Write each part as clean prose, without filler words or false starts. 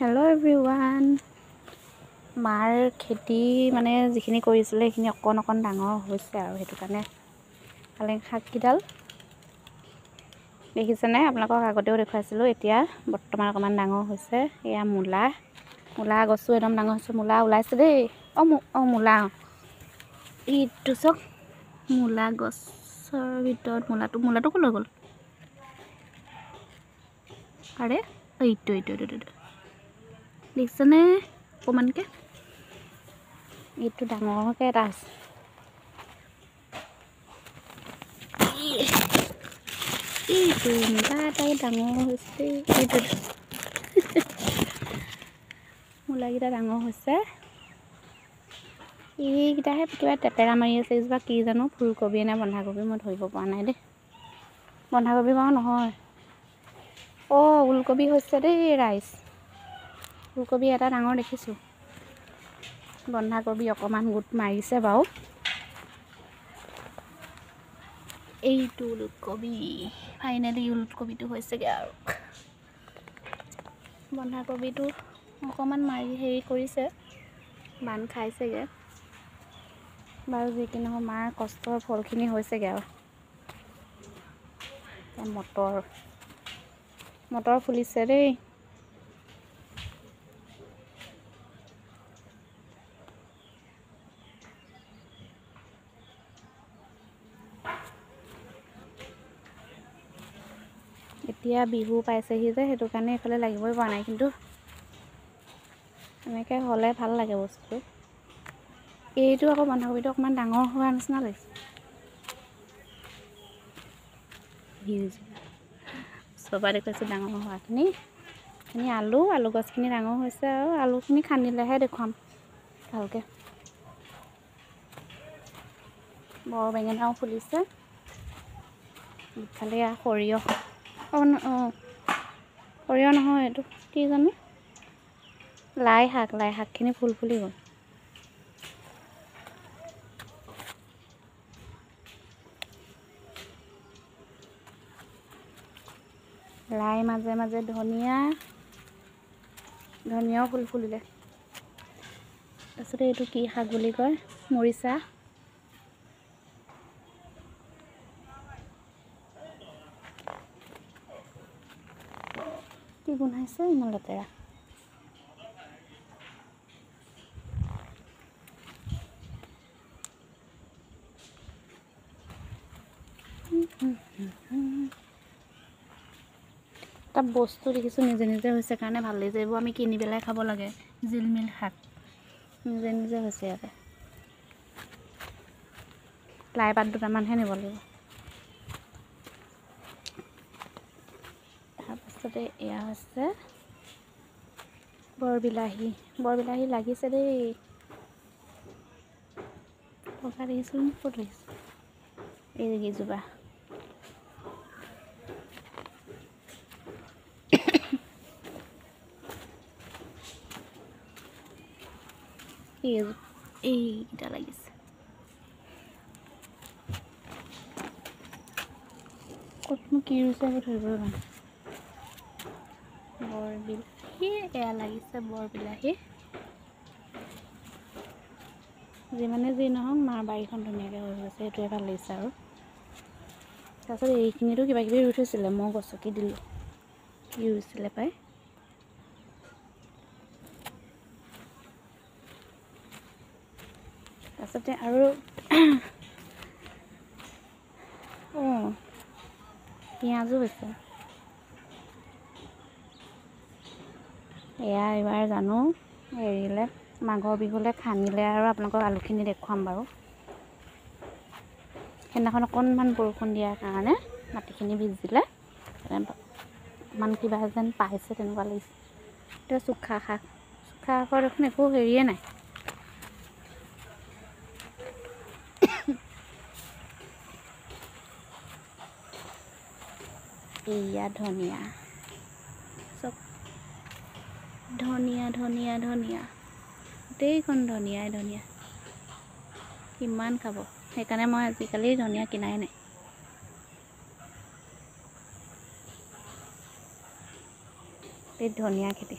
Hello' everyone, মাৰ খেতি মানে যিখিনি কৰিছিলে সেইখিনি অকণ অকণ ডাঙৰ হৈছে আৰু সেইটো কাৰণে পালেং শাককেইডাল দেখিছেনে? আপোনালোকক আগতেও দেখুৱাইছিলোঁ। এতিয়া বৰ্তমান অকণমান ডাঙৰ হৈছে। এয়া মূলা, মূলা গছো একদম ডাঙৰ হৈছে। মূলা ওলাইছে দেই। অঁ মূলা, এইটো চাওক, মূলা গছৰ ভিতৰত মূলাটো, মূলাটো ক'লৈ গ'ল? আৰে এইটো এইটো এইটো এইটো দেখিছেনে? অকণমানকৈ এইটো ডাঙৰকৈ এটা আছে। এইটো মূলা এটাও ডাঙৰ হৈছে। এইটো মূলাকেইটা ডাঙৰ হৈছে। এইকেইটাহে কিবা টেপেৰা মাৰি আছে। এইজোপা কি জানো, ফুলকবি নে বন্ধাকবি মই ধৰিব পৰা নাই দেই। বন্ধাকবি বাৰু নহয়। অঁ, ওলকবি হৈছে দেই ৰাইজ। ফুলকবি এটা ডাঙৰ দেখিছোঁ। বন্ধাকবি অকণমান গোট মাৰিছে বাৰু। এইটো ওলকবি, ফাইনেলি ওলকবিটো হৈছেগৈ আৰু। বন্ধাকবিটো অকণমান মাৰি হেৰি কৰিছে, বান্ধ খাইছেগৈ বাৰু। যি কি নহওক, মাৰ কষ্টৰ ফলখিনি হৈছেগৈ আৰু। মটৰ, মটৰ ফুলিছে দেই। এতিয়া বিহু পাইছেহি যে, সেইটো কাৰণে এইফালে লাগিবই পৰা নাই, কিন্তু এনেকৈ হ'লে ভাল লাগে বস্তুটো। এইটো আকৌ বন্ধাকবিটো অকণমান ডাঙৰ হোৱা নিচিনা লাগিছে। ওচৰৰ পৰা দেখুৱাইছোঁ ডাঙৰ হোৱাখিনি। এইখিনি আলু, আলু গছখিনি ডাঙৰ হৈছে আৰু আলুখিনি খান্দিলেহে দেখুৱাম ভালকৈ। বৰ বেঙেনাও ফুলিছে। ইফালে সৰিয়হ, অঁ অঁ সৰিয়হ নহয়, এইটো কি জানো, লাই শাক। লাই শাকখিনি ফুল ফুলি গ'ল। লাই মাজে মাজে ধনিয়া, ধনিয়াও ফুল ফুলিলে। তাৰপিছতে এইটো কি শাক বুলি কয়, মৰিচা। কি গোন্ধাইছে, ইমান লেতেৰা। এটা বস্তু দেখিছোঁ নিজে নিজে হৈছে কাৰণে ভাল লাগিছে। এইবোৰ আমি কিনি পেলাই খাব লাগে। জিলমিল শাক নিজে নিজে হৈছে ইয়াতে। লাই পাত দুটামানহে নিব লাগিব। তাৰপাছতে এয়া হৈছে বৰবিলাহী। বৰবিলাহী লাগিছে দেই। লগা দেখিছিলোঁ, ক'ত লাগিছে? এইকেইজোপা। এইকেইটা লাগিছে। ক'তনো কি ৰুইছে এইবোৰ ধৰিবই পৰা নাই। বৰবিলাহী এয়া লাগিছে, বৰবিলাহী। যিমানে যি নহওক, মাৰ বাৰীখন ধুনীয়াকৈ হৈ গৈছে, সেইটোৱে ভাল লাগিছে আৰু। তাৰপিছত এইখিনিতো কিবা কিবি ৰুই থৈছিলে, মই গছকি দিলোঁ। কি ৰুইছিলে পাই। তাৰপিছতে আৰু অঁ, পিঁয়াজো হৈছে। এয়া এইবাৰ জানো হেৰিলে মাঘৰ বিহুলৈ খান্দিলে আৰু আপোনালোকক আলুখিনি দেখুৱাম বাৰু। সেইদিনাখন অকণমান বৰষুণ দিয়াৰ কাৰণে মাটিখিনি ভিজিলে, অকণমান কিবা যেন পাইছে তেনেকুৱা লাগিছে। এতিয়া চুখা শাক, চুখা শাকৰ দেখোন একো হেৰিয়ে নাই। এয়া ধনিয়া, চব ধনিয়া ধনিয়া ধনিয়া, গোটেইখন ধনিয়াই ধনিয়া। কিমান খাব, সেইকাৰণে মই আজিকালি ধনিয়া কিনাই নাই। এই ধনিয়া খেতি।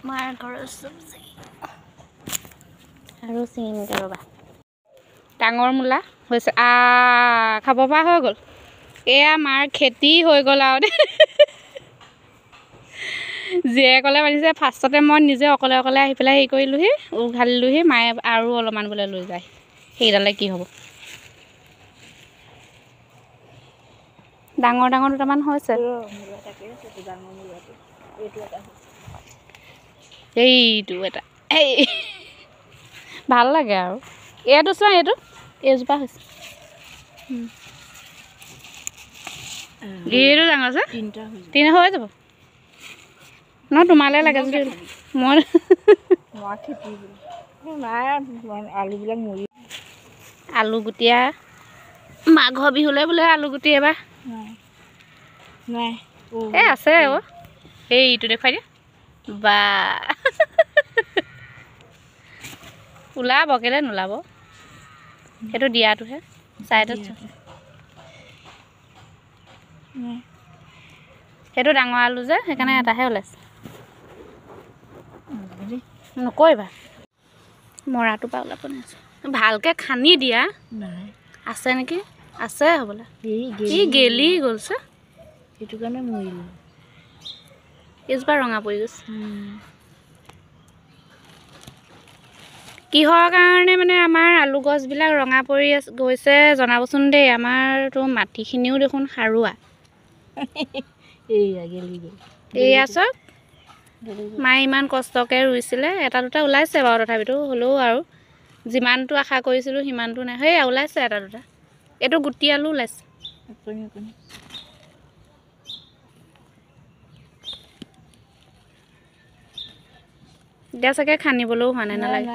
মাৰ ঘৰৰ চব্জি আৰু ছিঙিমগৈ ৰ'বা। ডাঙৰ মূলা হৈছে, খাব পৰা হৈ গ'ল। এয়া মাৰ খেতি হৈ গ'ল আৰু দেই। জীয়েকলে মাতিছে। ফাৰ্ষ্টতে মই নিজে অকলে অকলে আহি পেলাই হেৰি কৰিলোঁহি, উঘালিলোঁহি। মায়ে আৰু অলপমান বোলে লৈ যায়, সেইকেইডালে কি হ'ব। ডাঙৰ ডাঙৰ দুটামান হৈছে। এইটো এটা এই ভাল লাগে আৰু। এইটো চোৱা, এইটো এইজোপা হৈছে, এইটো ডাঙৰ আছে, তিনিটা হৈ যাব। নহয় তোমালৈ লাগে যদি মই আলু গুটীয়া মাঘৰ বিহুলৈ বোলে আলু গুটি এবাৰ এই আছে। অ' এইটো দেখুৱাই দিয়া বা ওলাব, কেলৈ নোলাব, সেইটো দিয়াটোহে ছাইডত। সেইটো ডাঙৰ আলু যে, সেইকাৰণে এটাহে ওলাইছে। নকৰিবা, মৰাটোৰ পৰা ওলাব নাই। ভালকৈ খান্দি দিয়া আছে নেকি? আছে হ'বলা। ই গেলি গ'লছে, সেইটো কাৰণে মৰিল। এইজোপা ৰঙা পৰি গৈছে। কিহৰ কাৰণে মানে আমাৰ আলু গছবিলাক ৰঙা পৰি গৈছে জনাবচোন দেই। আমাৰতো মাটিখিনিও দেখোন সাৰুৱা। এয়া চব মায়ে ইমান কষ্টকৈ ৰুইছিলে, এটা দুটা ওলাইছে বাৰু, তথাপিতো হ'লেও আৰু যিমানটো আশা কৰিছিলোঁ সিমানটো নাই। সেই ওলাইছে এটা দুটা, এইটো গুটি আলু ওলাইছে। এতিয়া চাগে খান্দিবলৈও হোৱা নাই, নালাগে।